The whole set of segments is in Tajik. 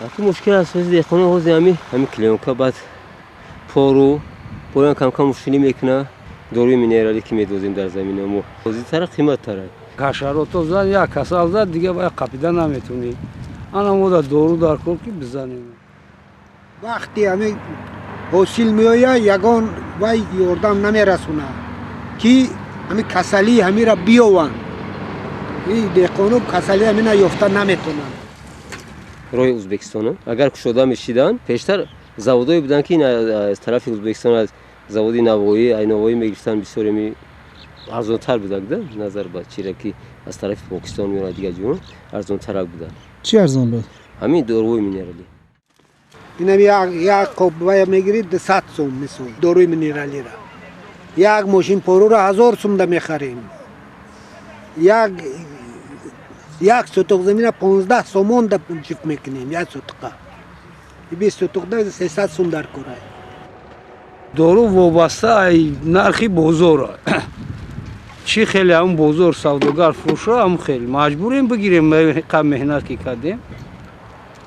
Аки мушкил аст деҳқоно ҳозир ҳами клеёнка, баъд пору поян кам-кам мушкилӣ мекуна. Доруи минералӣ ки медозем дар замина мо ҳозиртара, қиматтара. Ҳашарото зад, як касал зад, дига вай қапида наметонӣ. Ана мода дору дар кор, ки бизанем. Вақте ҳами ҳосил меояд, ягон вай ёрдам намерасонад, ки ҳами касалии ҳамира биёванд. Деҳқоно касалии ҳамина ёфта наметонанд. Роҳи Ӯзбекистона агар кушода мешиданд, пештар заводое буданд, ки аз тарафи Ӯзбекистон, аз заводи Навоӣ, ай Навоӣ мегирифтанд, бисёр ами арзонтар будак да назар ба чира ки аз тарафи Покистон меояд, дигар ҷо арзонтарак буданд. Чӣ арзон буд? Ҳамин доруҳои минералӣ. Инам як қоб вая мегирӣ 200 сом, мисол, доруи минералира. Як мошин порура 1000 сумда мехарем. Як сотуқ замина 15 сомон да ҷифт мекунем, як сотуқа. 20 сотуқда 300 сум дар кора. Дору вобаста ай нархи бозора. Чӣ хеле ҳам бозор савдогар фурӯша, ҳам хеле маҷбурем бигирем. Қа меҳнат ки кардем,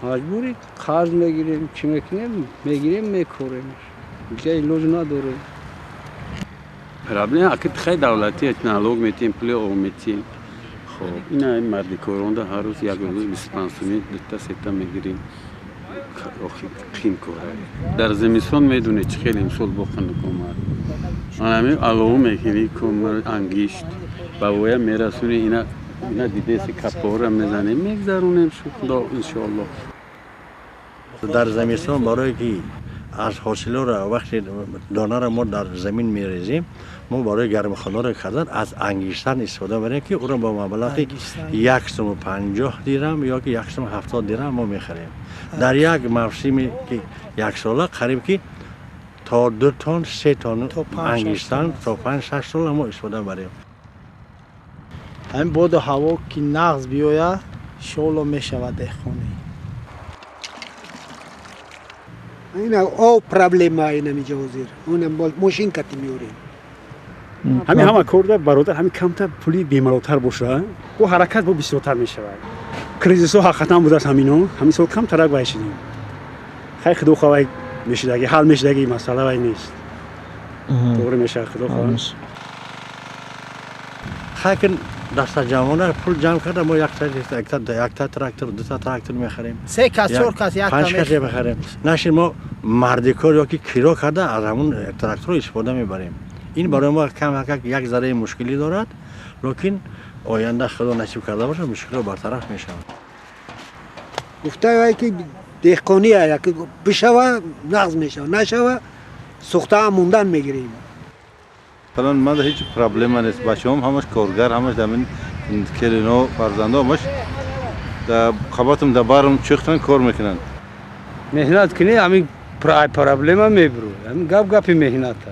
маҷбури қарз мегирем, чӣ мекунем, мегирем, мекорем, дига илоҷ надорем. Проблема аки хай давлатӣ, налог метиҳем, пули об метиҳем. Хоб, ина мардикоронда ҳар рӯз як рӯз 25 сумӣ дута сета мегирем. Охи қин кора. Дар зимистон медонед, чӣ хеле имсол бо хунук омад. Анами алову мекунӣ, кумр, ангишт ба воя мерасонӣ, ина дидеси, капора мезанем, мегзаронем, шу худо, иншоалло. Дар замистон барое ки аз ҳосилоро, вақте донаро мо дар замин мерезем, мо барои гармхонаро кардан аз ангиштан истифода мебарем, ки ӯро бо маблағи 1 суму 50 дирам ё ки 1 суму 70 дирам мо мехарем. Дар як мавсими ки яксола қариб ки то 2 тон, 3 тон ангиштан то 5-6 тонна мо истифода мебарем. Ҳамин боду ҳаво ки нағз биёяд, иншоалло мешавад деҳқонӣ. Ина об проблема инамиҷа ҳозир. Унам мошин кати меорем. Ҳамин ҳама корда, бародар, ҳамин камтар пули бемалолтар боша, бо ҳаракат бо бисёртар мешавад. Кризисҳо ҳақиқатан будааст ҳамино, ҳамин сол камтарак вай шидем. Хай, худо хоҳ, мешидаги, ҳал мешидаги, масъала вай нест, тоғри мешавад, худо хоҳ. Хайкин дастаҷамъона пул ҷамъ карда, мо якта трактор, дута трактор мехарем. Се кас, чор кас. Панҷ касе мехарем. Наши мо мардикор ё ки киро карда, аз ҳамун тракторро истифода мебарем. Ин барои мо кам як зарраи мушкилӣ дорад, лекин оянда, худо насиб карда бошад, мушкилҳо бартараф мешавад. Гуфта ки деҳқония як бишава, нағз мешава, нашава, сӯхтаам мондан мегирем. Фалон ман ҳеҷ проблема нест. Бачаҳом ҳамаш коргар, ҳамаш дар келино, фарзандо ҳамаш дар қабатам, дар барам чӯхтан кор мекунанд. Меҳнат кунӣ, ҳамин проблема мебурӯ. Ҳамин гап гапи меҳната.